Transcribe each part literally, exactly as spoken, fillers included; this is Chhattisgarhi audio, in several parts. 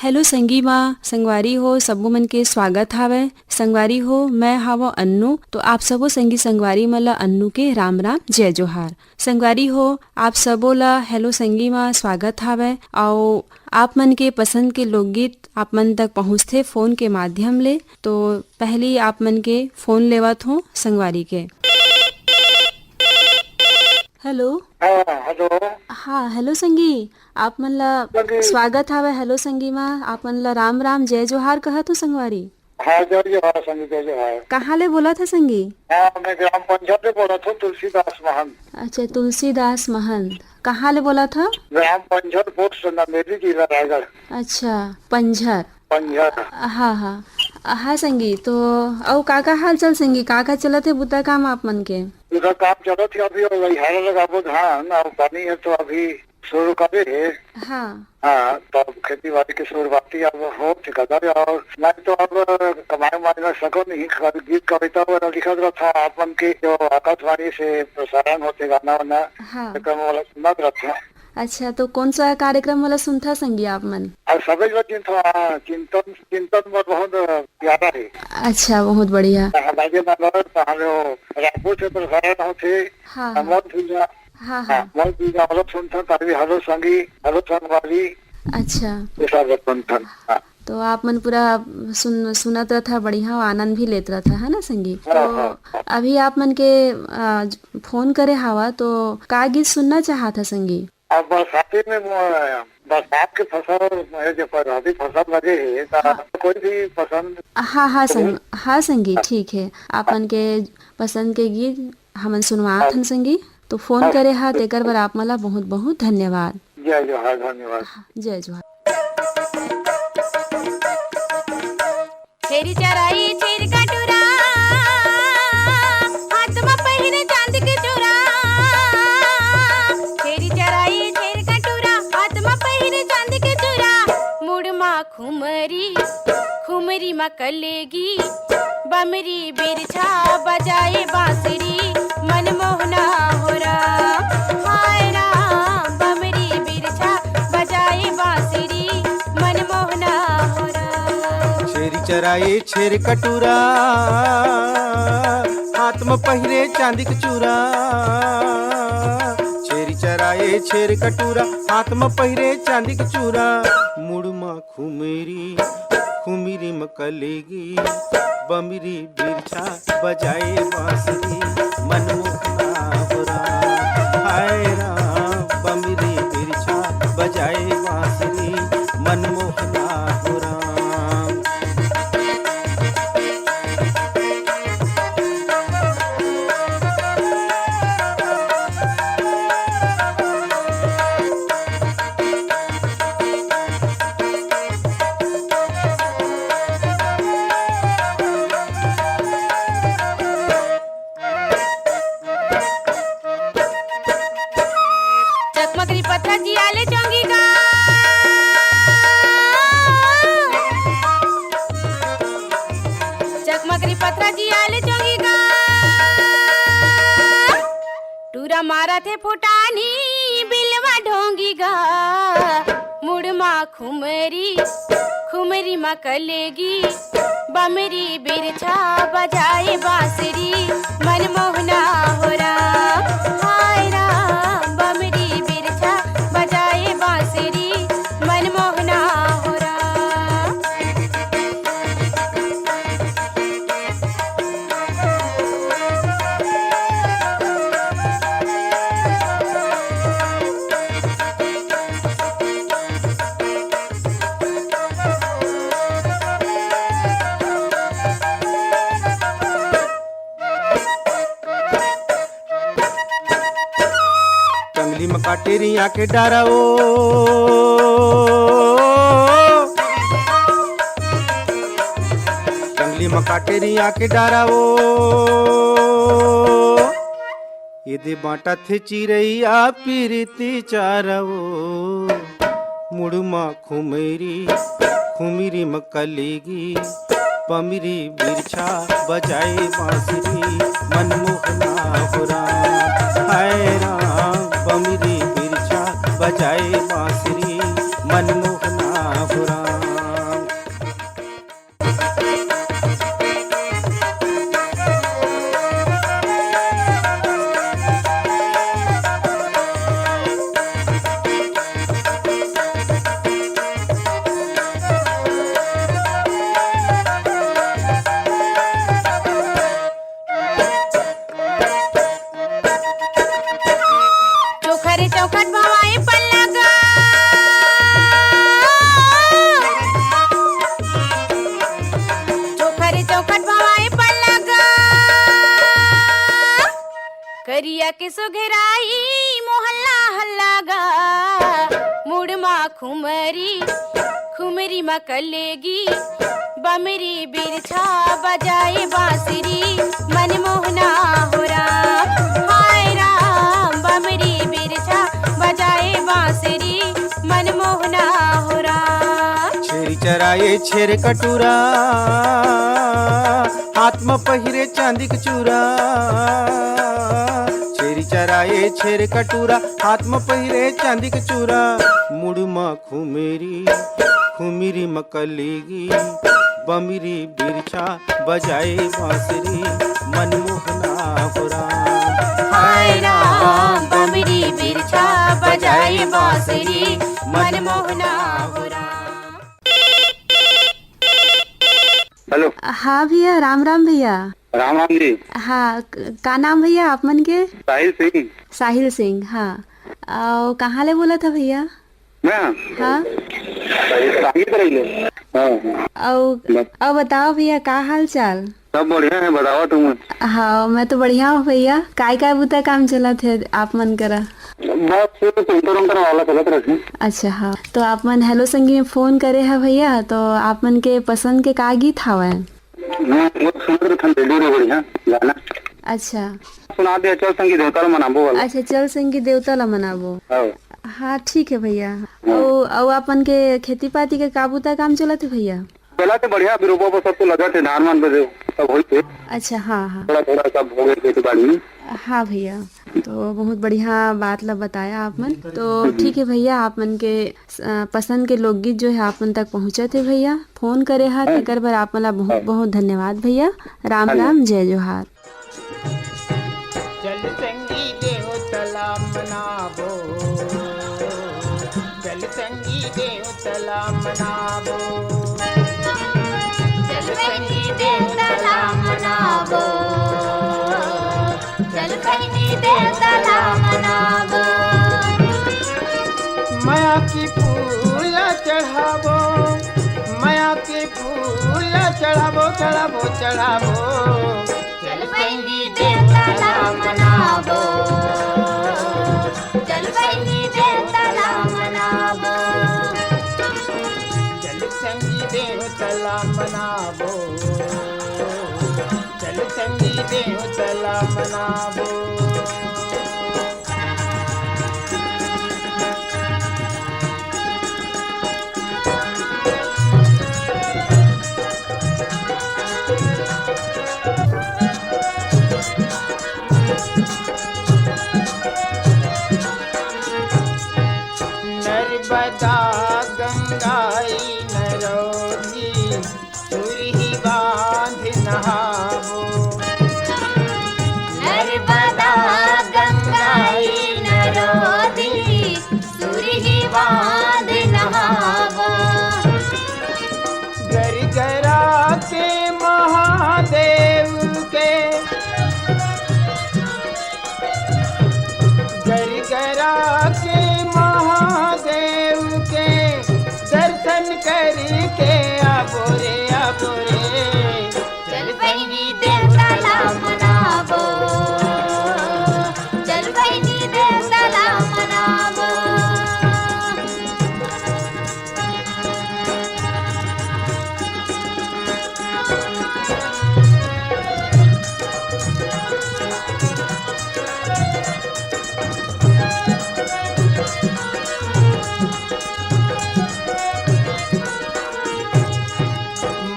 हेलो संगी मा संगवारी हो, सबो मन के स्वागत हावय। संगवारी हो, मैं हावव अन्नू, तो आप सबो संगी संगवारी मन ला अन्नू के राम राम, जय जोहार। संगवारी हो, आप सबो ला हेलो संगी मा स्वागत हावय। अउ आप मन के पसंद के लोकगीत आप मन तक पहुँचथे फोन के माध्यम ले। तो पहली आप मन के फोन लेवत हों संगवारी के। हेलो। हाँ, हेलो। हाँ, हेलो संगी, आप मन ला संगी। स्वागत हावय हेलो संगी मा। आप मन ला राम राम, जय जोहार कहत हों संगवारी। हाँ, जय जोहार संगी, जय जोहार। कहाँ ले बोलत हव संगी? हाँ, मैं ग्राम पंझर ले बोलत हों, तुलसीदास महंत। अच्छा, तुलसीदास महंत, कहाँ ले बोलत हव? ग्राम पंझर, पोस्ट नंदेली, जिला रायगढ़। अच्छा, पंझर। पंझर। हाँ, हाँ। हाँ संगी, तो अउ का का हाल चाल संगी, का का चलत हे बुता काम आप मन के? बुता काम चलत हे अभी, अउ लइहारा लगाबो धान, अउ पानी हे तो अभी शुरू करे हे। हाँ। हाँ, तो अब खेती बाड़ी के शुरुआती अब होत हे कदर, अउ मैं तो अब कमाए उमाए ला सकव नहीं, खाली गीत कविता वगैरह लिखत रहथों। आप मन के जो आकाशवाणी से प्रसारण होथे गाना वाना, हाँ। कार्यक्रम वाला सुनत रहथों। अच्छा, तो कौन सा कार्यक्रम वाला सुनथा संगी आप मन? अउ सबे ला चिंता, चिंतन, चिंतन मोर बहुत प्यारा हे। अच्छा, बहुत बढ़िया। हाँ, राजेंद्र नगर, तहाँ ले वो रायपुर से प्रसारण होथे। हाँ, हाँ। अमोल भुइयां, हाँ, हाँ, हाँ। अमोल भुइयां वाला सुनथन, तभी हेलो संगी, हेलो संगवारी। अच्छा। ये सब सुनथन। हाँ। तो आप मन पूरा सुन-, सुनत रहथा, बढ़िया आनंद भी लेत रहथा, है ना संगी? हाँ, तो हाँ, हाँ। अभी आप मन के, आ, फोन करे हावा, तो का गीत सुनना चाहत हा संगी? अब बरसाती में मो-, बरसात के फसल, ये जो बरसाती फसल लगे हे, त हाँ। कोई भी पसंद हाँ, हाँ, संग-, हाँ, संगी, हाँ। ठीक हे। आप मन के पसंद के गीत हमन सुनवात हाँ। हन, संगी। तो फोन हाँ। करे हा, तेकर बर आप मन ला बहुत, बहुत धन्यवाद। जय जोहार, धन्यवाद। हाँ, जय जोहार। छेरी चराई छेर कटुरा, हाथ म पहिरे चांदी के चूरा। छेरी चराई छेर कटुरा, हाथ म पहिरे चांदी के चूरा। मुड़ म खुमरी, खुमरी म कलेगी, बमरी बिरछा बजाए बांसुरी, मनमोहना हो राम। हाय राम, बमरी बिरछा बजाए बांसुरी, मनमोहना हो राम। छेरी चराए छेर कटुरा, हाथ म पहिरे चांदी के चूरा। छेरी चराए छेर कटुरा, हाथ म पहिरे चांदी के चूरा। मुड़ म खुमरी, खुमरी म कलेगी, बमरी बिरछा बजाए बांसुरी, मनमोहना हो राम। हाय राम, बमरी बिरछा बजाए बांसुरी, मनमोहना हो राम। चकमकरी पथरा जिया ले चोंगी गा। चकमकरी पथरा जिया ले चोंगी गा। टूरा मारत हे फुटानी बिलवा ढोंगी गा। मुड़ मा खुमरी, खुमरी मा कलेगी, बमरी बिरछा बजाए बांसुरी, मनमोहना हो राम। हाय राम, बमरी बिरछा बजाए बांसुरी, मनमोहना हो राम। टंगली म काटेरी आके डारा ओ। टंगली म काटेरी आके डारा ओ। एदे बांटत हे चिरैया पीरिती चारा ओ। मुड़ म खुमरी, खुमरी म कलेगी, बमरी बिरछा बजाए बांसुरी, मनमोहना हो राम। हाय राम, बमरी बिरछा बजाए बांसुरी, मनमोहना हो राम। तक सुघराई मोहल्ला हल्ला गा, मुड़ मा खुमरी, खुमरी मा कलेगी, बमरी बिरछा बजाए बांसुरी, मनमोहना हो राम। हाय राम, बमरी बिरछा बजाए बांसुरी, मनमोहना हो राम। छेरी चराए छेर कटूरा, हाथ म पहिरे चांदी के चूरा। छेरी चराए छेर कटूरा, हाथ म पहिरे चांदी के चूरा। मुड़ म खुमेरी, खुमिरी म कलेगी, बमिरी बिरछा बजाए बांसुरी, मनमोहना हो राम। हाय राम, बमिरी बिरछा बजाए बांसुरी, मनमोहना हो राम। हेलो। हाँ भैया, राम राम भैया। राम राम जी। हाँ, क-, का नाम भैया आप मन के? साहिल सिंह। साहिल सिंह, हाँ। अउ कहाँ ले बोलत हा भैया? मैं? हाँ। सांगी तरफ ले। हाँ, हाँ। अउ, बस। अउ बताओ भैया, का हाल चाल? सब बढ़िया है, बताओ तुम। हाँ, मैं तो बढ़िया हूँ भैया। काय काय बुता काम चलत हे आप मन करा? बस पेंटर उंटर वाला चलत रहिथे। अच्छा, हाँ, तो आप मन हेलो संगी में फोन करे हा भैया, तो आप मन के पसंद के का गीत हावय? हाँ, वो सुनत रहिथन रेडियो में बढ़िया गाना। अच्छा। सुना दे चल संगी देवता ला मनाबो वाला। अच्छा, चल संगी देवता ला मनाबो। हाँ। हाँ, ठीक है भैया। हाँ। अउ, अउ आप मन के खेती पाती के का बुता काम चलत हे भैया? चलत हे बढ़िया, अभी रोपा पर सब तो लगत हे, धान वान पे सब होई थे। अच्छा, हाँ, हाँ। थोड़ा थोड़ा सब हो गए खेती बाड़ी में। हाँ भैया, तो बहुत बढ़िया बात ला बताया आप मन। तो ठीक है भैया, आप मन के अ, पसंद के लोकगीत जो है आप मन तक पहुँचत हे भैया। फोन करे हा, हाँ। तेकर बर आप मन ला बहुत, हाँ। बहुत धन्यवाद भैया। राम धन्यवाद। राम, जय जोहार। चल संगी देवता ला मनाबो, चल संगी देवता ला मनाबो, चल संगी देवता ला मनाबो। चल संगी देवता ला मनाबो। मया के फूल चढ़ाबो, मया के फूल चढ़ाबो, चढ़ाबो, चढ़ाबो। चल संगी देवता ला मनाबो, चल संगी देवता ला मनाबो। चल संगी देवता ला मनाबो। चल संगी देवता ला मनाबो। नर्मदा गंगाई नरौधी सुरही बांध नहाबो। नर्मदा गंगाई नरौधी सुरही बांध नहाबो। गरगरा के महादेव के गरगरा के महादेव के दर्शन करके आबो रे, आबो रे। चल बहिनी देवता ला मनाबो, चल बहिनी देवता ला मनाबो।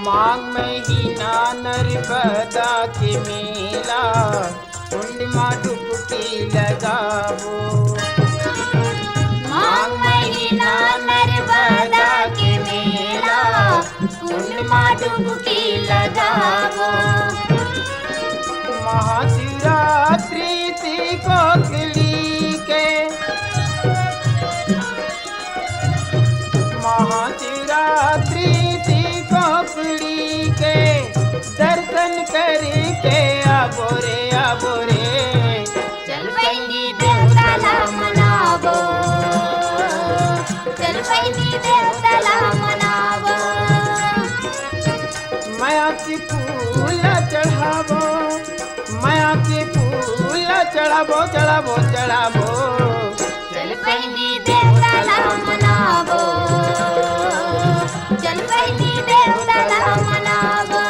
माघ महीना नर्मदा के मेला, कुंड मा डुबकी लगाबो। माघ महीना नर्मदा के मेला, कुंड मा डुबकी लगाबो। महाशिवरात्रि ती कोकली के, महाशिवरात्रि ती कोकली के दर्शन करके आबो रे, आबो रे। चल बहिनी देवता ला मनाबो, चल बहिनी देवता ला मनाबो। मया के फूल चढ़ाबो, मया के फूल चढ़ाबो। चढ़ाबो, चढ़ाबो, चढ़ाबो। चल बहिनी देवता ला मनाबो। चल बहिनी देवता ला मनाबो।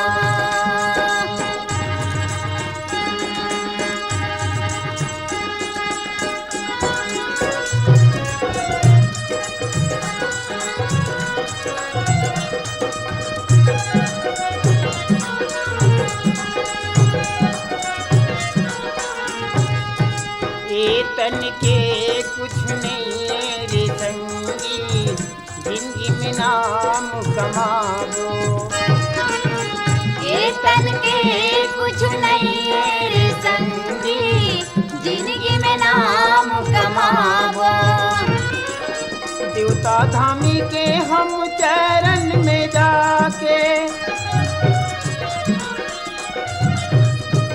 ए तन के कुछ नहीं रे संगी, जिंदगी में नाम कमाबो। ए तन के कुछ नहीं रे संगी, जिंदगी में नाम कमाबो। देवता धामी के हम चरण में जाके,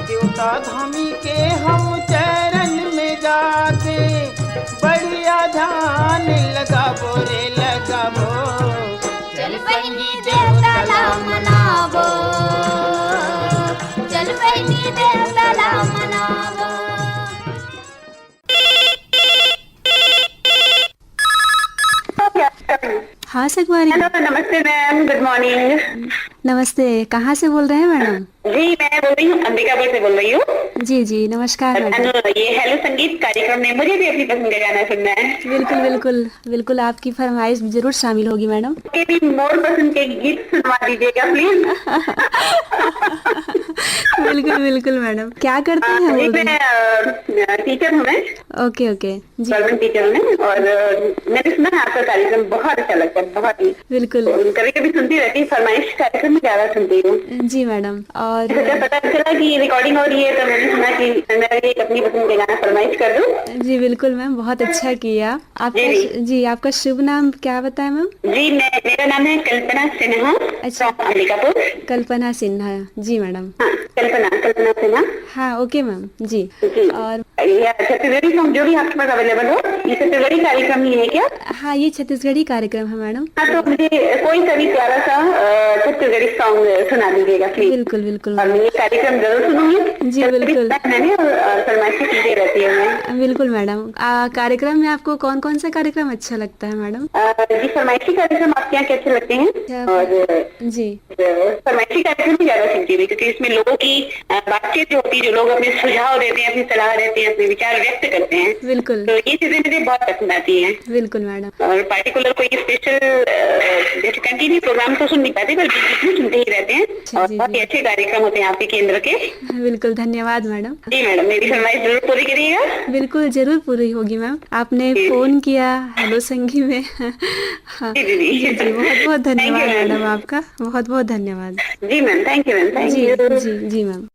देवता धामी के हम चरण में जाके बढ़िया ध्यान लगाबो रे लगाबो। चल बहिनी देवता ला मनाबो। चल बहिनी देवता ला मनाबो। हाँ संगवारी। हेलो, नमस्ते मैम, गुड मॉर्निंग। नमस्ते, कहाँ से बोल रहे हैं मैडम? जी, मैं बोल रही हूँ, अंबिकापुर से बोल रही हूँ। जी जी, नमस्कार मैडम। अनु, ये हेलो संगीत कार्यक्रम में मुझे भी अपनी पसंद का गाना सुनना है। बिल्कुल बिल्कुल बिल्कुल, आपकी फरमाइश जरूर शामिल होगी मैडम। के भी मोर पसंद के गीत सुनवा दीजिएगा प्लीज। बिल्कुल बिल्कुल मैडम। क्या करते हैं जी, बोल रही? मैं टीचर हूँ मैं। ओके ओके। जी। गवर्नमेंट टीचर हूँ मैं और अ, मैंने सुना है आपका कार्यक्रम, बहुत अच्छा लगता है, बहुत ही। बिल्कुल। कभी कभी सुनती रहती हूँ, फरमाइश कार्यक्रम में ज्यादा सुनती हूँ। जी मैडम। और जब पता चला कि रिकॉर्डिंग हो रही है तो मैंने सुना कि मेरा ये अपनी पसंद के गाना फरमाइश कर दूँ। जी बिल्कुल मैम, बहुत अच्छा किया। आपका जी। शु- जी, आपका शुभ नाम क्या बताया मैम? जी, मैं, मेरा नाम है कल्पना सिन्हा। अच्छा। From अंबिकापुर। कल्पना सिन्हा, जी मैडम। हाँ, कल्पना, कल्पना सिन्हा। हाँ, ओके मैम, जी। जी। और या छत्तीसगढ़ी सॉन्ग जो भी आपके पास अवेलेबल हो, ये छत्तीसगढ़ी कार्यक्रम ही है क्या? हाँ, ये छत्तीसगढ़ी कार्यक्रम है मैडम। हाँ, तो मुझे कोई सा भी प्यारा सा अ, छत्तीसगढ़ी सॉन्ग सुना दीजिएगा प्लीज। बिल्कुल बिल्कुल और मैम। मैं ये कार्यक्रम जरूर सुनूंगी। जी जब भी बिल्कुल। सुनना है मैंने और, और फरमाइश की चीजें रहती है मैं। बिल्कुल मैडम। आ, कार्यक्रम में आपको कौन कौन सा कार्यक्रम अच्छा लगता है मैडम? अ, जी, फरमाइशी कार्यक्रम आपके यहाँ कैसे लगते हैं? अच्छा। और जी। फरमाइशी कार्यक्रम ही ज्यादा सुनती हूँ क्योंकि इसमें लोगों की अ, बातचीत जो होती है, जो लोग अपने सुझाव देते हैं, अपनी सलाह देते हैं, अपने विचार व्यक्त करते हैं, बिल्कुल। तो ये चीजें मुझे बहुत पसंद आती हैं। बिल्कुल मैडम। और पर्टिकुलर कोई स्पेशल जैसे कंटिन्यू प्रोग्राम तो सुन नहीं पाते, पर बीच बीच में सुनते ही रहते हैं। अच्छा, और जी, बहुत ही जी। अच्छे कार्यक्रम होते हैं आपके केंद्र के। बिल्कुल, धन्यवाद मैडम। जी मैडम, मेरी फरमाइश जरूर पूरी करिएगा। बिल्कुल, जरूर पूरी होगी मैम। आपने जी। फोन किया हेलो संगी में। हाँ। जी, जी, जी। जी, जी, बहुत बहुत Thank you, धन्यवाद मैम। मैडम आपका, बहुत बहुत धन्यवाद। जी ma'am, thank you ma'am, thank जी यू। जी जी मैम।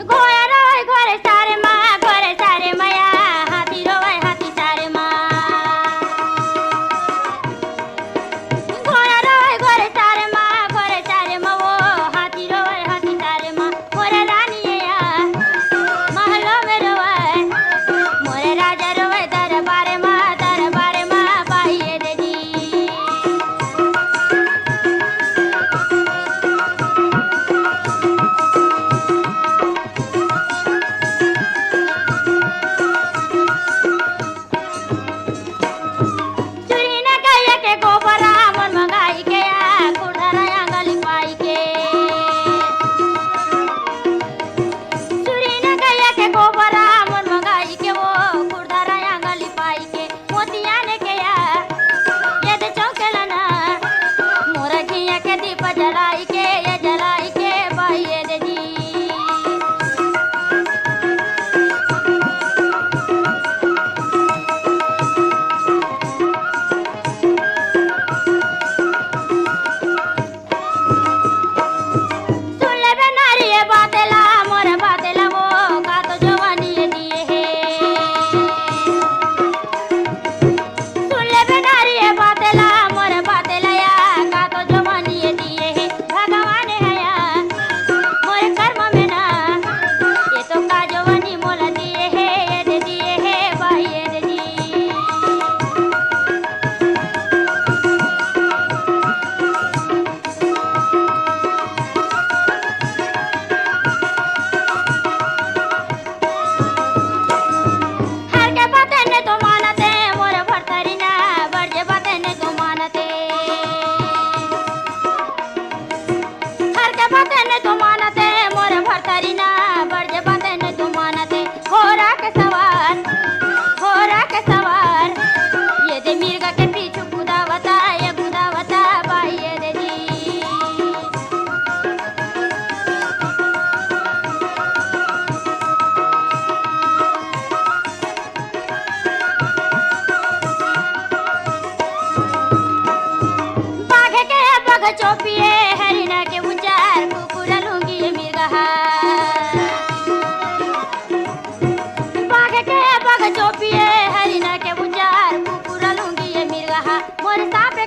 घोड़ा रोए घोड़े सारे माँ, घोड़े सारे माया, हाथी रोए हाथी सारे माँ। घोड़ा रोए घोड़े सारे माँ, घोड़े सारे माँ, वो हाथी रोए हाथी सारे माँ। मोरे रानिया, महलो में रोए, मोरे राजा रोए, दरबार माँ, दरबार माँ, पाइए दे दी।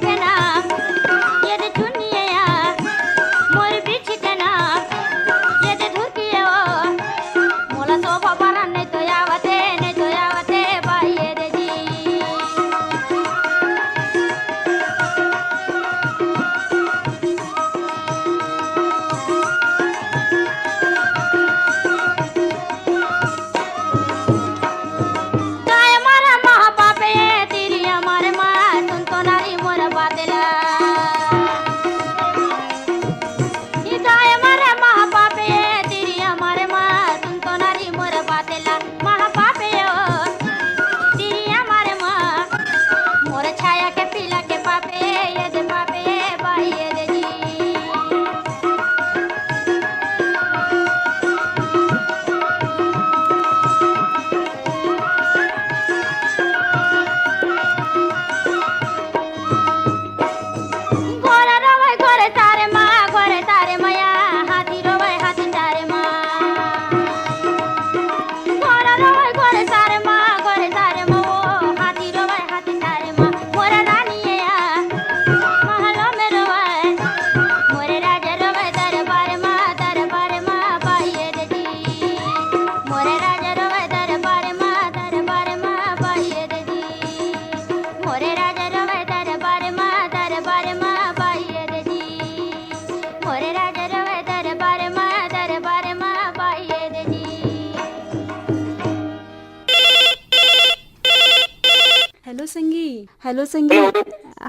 के नाम, ये दे चुनिया, मोर बिछी के नाम, ये दे धुरकिया ओ, मोला शोभा बरन नहीं तो आवते, नहीं तो आवते, बाई ये दे जी। काय मारा महा पापे, तिरिया मारे मा, सुन तो नारी मोर बातेला। ई काय मारा महा पापे, तिरिया मारे मा, सुन तो नारी मोर बातेला। महा पापे ओ, तिरिया मारे मा, मोर छाया के पीला के पापे, ये दे पापे, बाई ये दे जी। घोड़ा रोवे घोड़े तारे माँ, घोड़े तारे मैया, हाथी रोवे हाथी तारे माँ। घोड़ा रोवे घोड़े तारे माँ, घोड़े तारे माँ, ओ हाथी रोवे हाथी तारे माँ। मोरा रानी ये आ, महलों में रोवे, मोरे राजा रोवे दरबार माँ, दरबार माँ, बाई ये दे जी। मोरे राजा रोवे दरबार माँ, दरबार माँ, बाई ये दे जी। मोरे राजा रोवे दरबार माँ, दरबार माँ, बाई ये दे जी। मोरे राजा रोवे दरबार माँ, दरबार माँ, बाई ये दे जी। हेलो संगी, हेलो संगी। हेलो।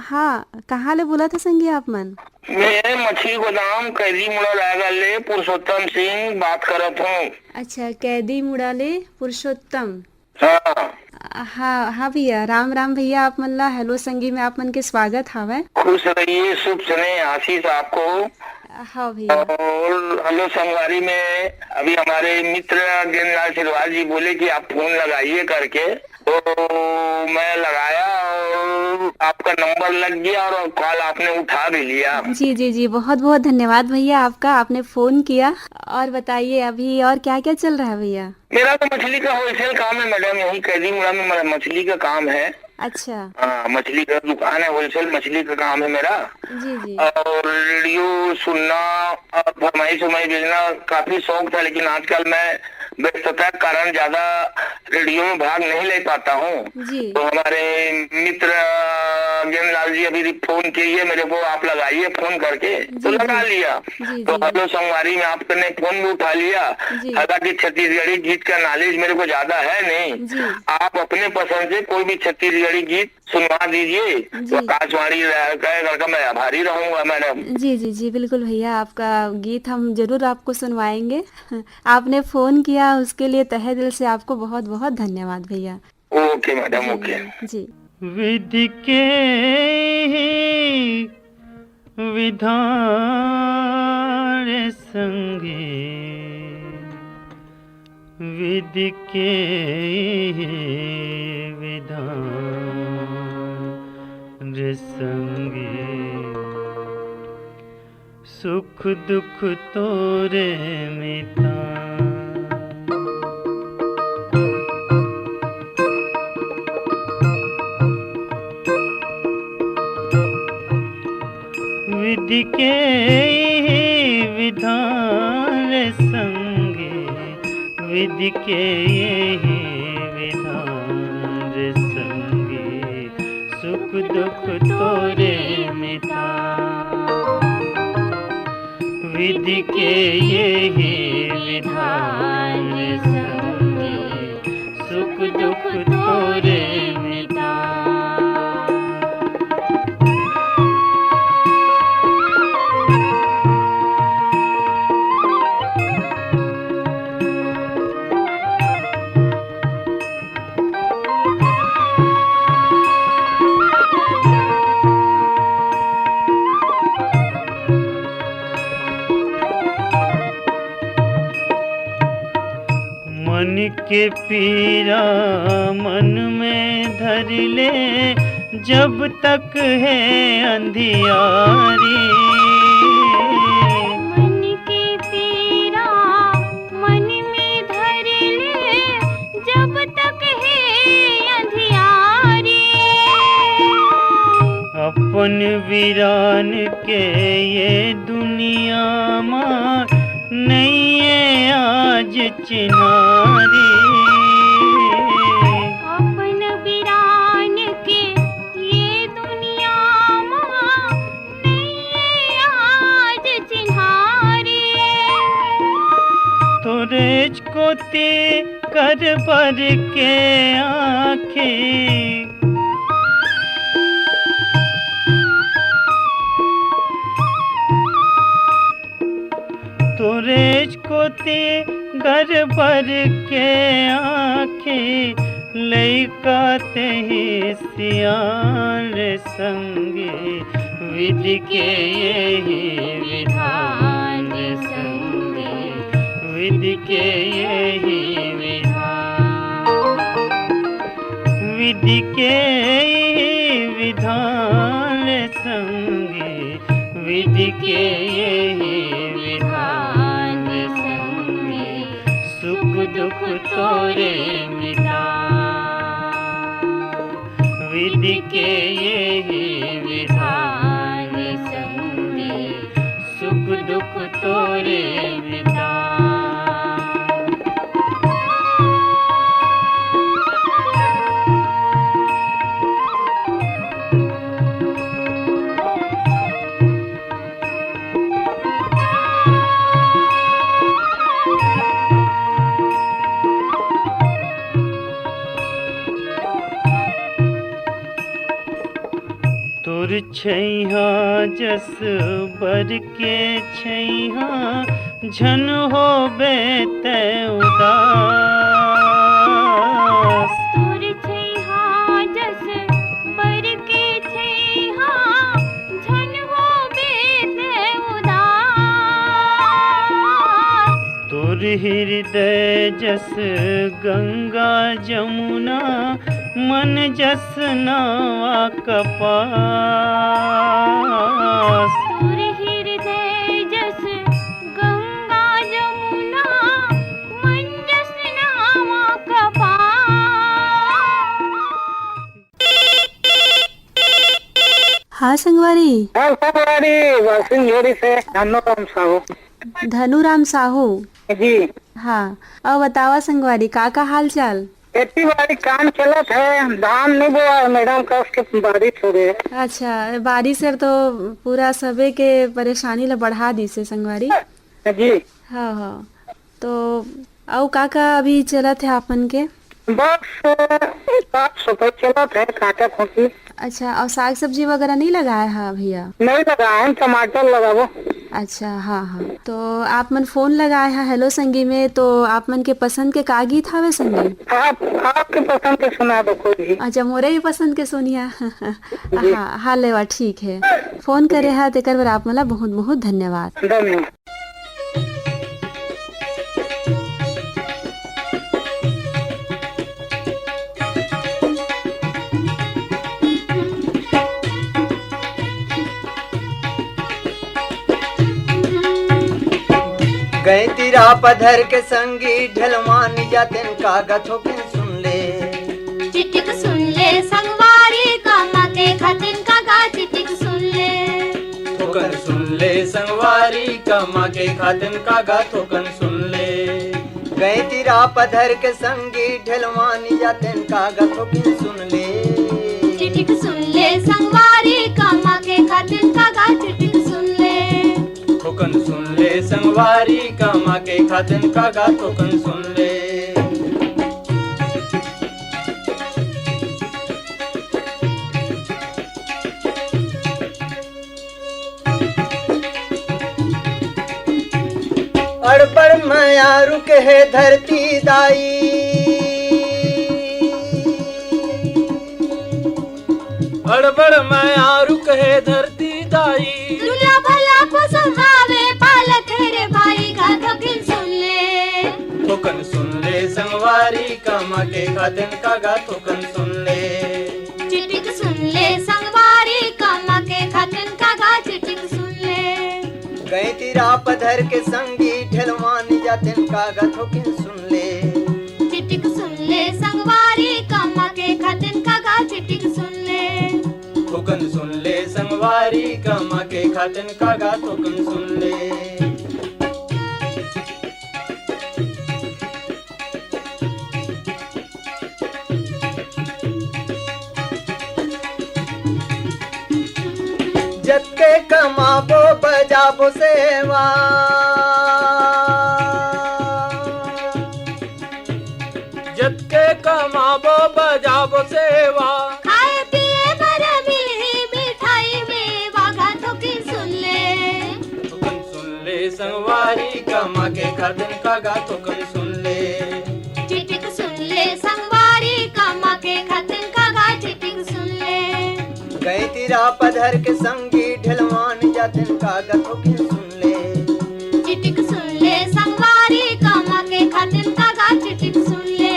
हाँ, कहाँ ले बोलत हे संगी आप मन? मैं मछली गोदाम कैदी मुड़ा रायगढ़ ले पुरुषोत्तम सिंह बात करत हूँ। अच्छा, कैदी मुड़ा ले पुरुषोत्तम। हाँ। हाँ, हाँ भैया, राम राम भैया, आप मन ला हेलो संगी में आप मन के स्वागत हावय। खुश रहिए, शुभ स्नेह आशीष आपको। हाँ भैया। और हेलो संगवारी में अभी हमारे मित्र गेंदलाल सिरवाल जी बोले कि आप फोन लगाइए करके, तो मैं लगाया और आपका नंबर लग गया और कॉल आपने उठा भी लिया। जी, जी, जी, बहुत बहुत धन्यवाद भैया आपका, आपने फोन किया। और बताइए अभी और क्या क्या चल रहा है भैया? मेरा तो मछली का होलसेल काम है मैडम, यही कैदी मुड़ा में मेरा मछली का काम है। अच्छा। हाँ, मछली का दुकान है, होलसेल मछली का काम है मेरा। जी, जी। और रेडियो सुनना और फरमाइश वरमाइश भेजना काफी शौक था, लेकिन आजकल मैं व्यस्तता के कारण ज्यादा रेडियो में भाग नहीं ले पाता हूँ। जी। तो हमारे मित्र, अ, गेंदलाल जी अभी फोन किए मेरे को, आप लगाइए फोन करके, तो जी, लगा जी। लिया। जी, तो जी। हेलो संगवारी में आपने फोन भी उठा लिया। जी। हालांकि छत्तीसगढ़ी गीत का नॉलेज मेरे को ज्यादा है नहीं। जी। आप अपने पसंद से कोई भी छत्तीसगढ़ी गीत सुनवा दीजिए, जी। तो आकाशवाणी रायगढ़ का मैं आभारी रहूंगा मैडम। जी, जी, जी, बिल्कुल भैया, आपका गीत हम जरूर आपको सुनवाएंगे। आपने फोन किया, उसके लिए तहे दिल से आपको बहुत बहुत धन्यवाद भैया। ओके मैडम, जी, ओके। जी। विधि के ही विधान संगी, विधि के ही विधान संगी, सुख दुख तोरे मितान। विधि के ही विधान संगी, विधि के ही विधान संगी, सुख दुख तोरे मितान। विधि के यही विधान संगी, सुख दुख तोरे मितान। मन के पीरा मन में धर ले, जब तक है अंधियारी। मन के पीरा मन में धर ले, जब तक है अंधियारी। अप अपन वीरान के ये दुनिया मा नइये आज चिन्हारी। अपन वीरान के ये दुनिया मा नइये आज चिन्हारी। तोरेच कोती कर बर के आँखी। तोरेच कोती कर बर के आँखी, लइका तेही सियान रे संगी, विधि के यही विधान रे संगी, विधि के यही विधान, विधि के यही विधान रे संगी, विधि के यही विधान रे संगी, सुख दुख तोरे मिटा। विधि के यही विधान रे संगी, सुख दुख तोरे मिटा। तोर छैहा जस बर के छैहा, झन होबे तै उदास। तोर छैहा जस बर के छैहा, झन होबे तै उदास। तोर हृदय जस गंगा जमुना, मन जस नावा कपास। तोर हृदय जस गंगा जमुना, मन जस नावा कपास। हाँ संगवारी। हाँ संगवारी, वासिंग झोरी से धनुराम साहू। धनुराम साहू। जी। हाँ, अब बतावा संगवारी, का का हाल चाल? खेती बाड़ी काम चलत है, धान नहीं बोआ है मैडम, कस के बारिश हो गए। अच्छा, बारिश हर तो पूरा सबे के परेशानी ला बढ़ा दिस हे संगवारी। जी। हाँ, हाँ। तो अउ का का अभी चलत है आपन के? बस साफ सफाई चलत है, काटा खोटी। अच्छा, अउ साग सब्जी वगैरह नहीं लगाए हा भैया? नहीं लगाए हैं, टमाटर लगाबो। अच्छा, हाँ, हाँ। तो आप मन फोन लगाए हा हेलो संगी में, तो आप मन के पसंद के का गीत हावे संगी? आप, आपके पसंद के सुना दो कोई भी। अच्छा, मोरे ही पसंद के सुनिया। जी। हाँ, हाँ, लेवा, ठीक है। फोन करे हा तेकर बर आप मन ला बहुत बहुत धन्यवाद। धन्यवाद। गैंती रापा धर के संगी ढलवानी जातेन, कागत होकिन सुन ले। चिटिक सुन ले संगवारी, कामा के खातिन कागा चिटिक सुन ले। थोकन सुन ले संगवारी, कामा के खातिन कागा थोकन सुन ले। गैंती रापा धर के संगी ढेलवानी जातेन, कागा थोकिन सुन ले। चिटिक सुन ले संगवारी, कामा के खातिन कागा चिटिक सुन ले। थोकन सुन ले संगवारी, कामा के खातिन कागा थोकन सुन ले। अड़बड़ मया रुक हे धरती दाई, अड़बड़ मया रुक हे धरती दाई। दुनिया भला को समझावे पालत हे रे भाई, का थोकिन सुन ले। थोकन सुन ले संगवारी, कामा के खातिन कागा थोकन सुन ले। चिटिक सुन ले संगवारी, कामा के खातिन कागा चिटिक सुन ले। गैंती रापा धर के संगी ढेलवानी जातेन, कागा थोकिन सुन ले। चिटिक सुन ले संगवारी, कामा के खातिन कागा चिटिक सुन ले। थोकन सुन ले संग वारी कमा के खातिन का गा थोकन सुन ले। जतके कमाबो बजाबो सेवा, जतके कमाबो बजाबो सेवा। खाए पिए बर मिलही मिठाई मेवा गा थोकिन सुन ले। थोकन सुन ले संगवारी, कमा के खातिन का गा थोकन सुन ले। चिटिक सुन ले संगवारी, कमा के खातिन का गा चिटिक सुन ले। गए तिरा पधर के संगी ढलवान जातिन का गा थोकिन सुन ले। चिटिक सुन ले संगवारी, कमा के खातिन का गा चिटिक सुन ले।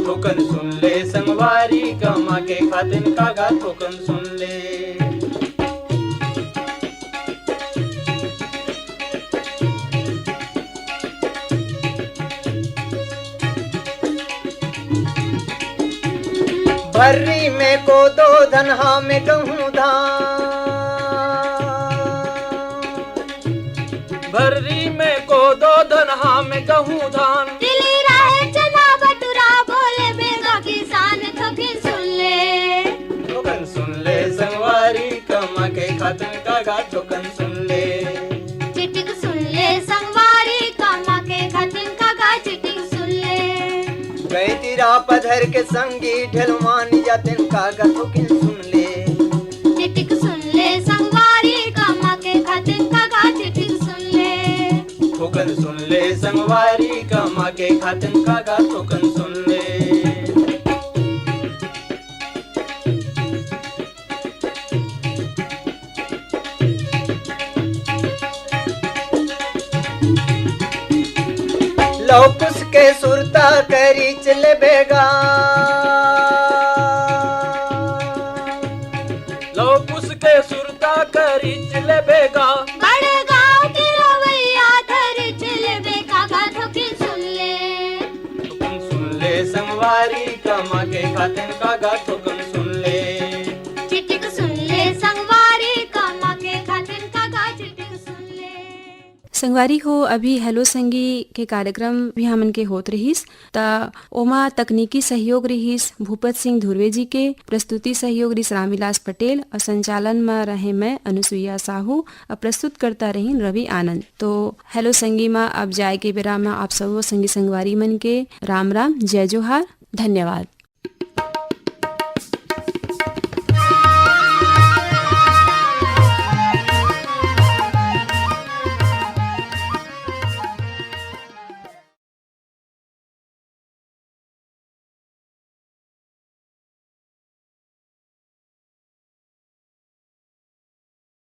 थोकन सुन ले संगवारी, कमा के खातिन का गा थोकन सुन ले। भर्री में कोदो धनहा में गहूं धान। भर्री में कोदो धनहा में गहूं धान। तिली राहेर चना बटुरा बोले बेगा किसान थोकिन सुन ले। थोकन सुन ले संगवारी, कमा के खातिन का गा थोकन सुन ले। चिटिक सुन ले संगवारी, कमा के खातिन का गा चिटिक सुन ले। गए तिरा पधर के संगी ढलवान जातिन का गा थोकिन सुन ले। चिटिक सुन ले संगवारी, कमा के खातिन का गा चिटिक सुन ले। थोकन सुन ले संगवारी, कमा के खातिन का गा थोकन सुन ले। लौकुस के सुरता करी चले बेगा। लौकुस के सुरता करी चले बेगा। बड़े गांव के रवैया धरी चले बेगा गा थोकिन सुन ले। थोकन सुन ले संगवारी, कमा के खातिन का गा थोकन सुन ले। चिटिक सुन ले संगवारी, कमा के खातिन का गा चिटिक सुन ले। संगवारी हो, अभी हेलो संगी के कार्यक्रम भी हमन के होत रहिस, त ओमा तकनीकी सहयोग रहिस भूपत सिंह धुर्वे जी के, प्रस्तुति सहयोग रहिस रामविलास पटेल अउ संचालन म रहे मैं अनुसुईया साहू अउ प्रस्तुतकर्ता रहिन रवि आनंद। तो हेलो संगी म अब जाए के बेरा म आप सबो संगी संगवारी मन के राम राम, जय जोहार, धन्यवाद।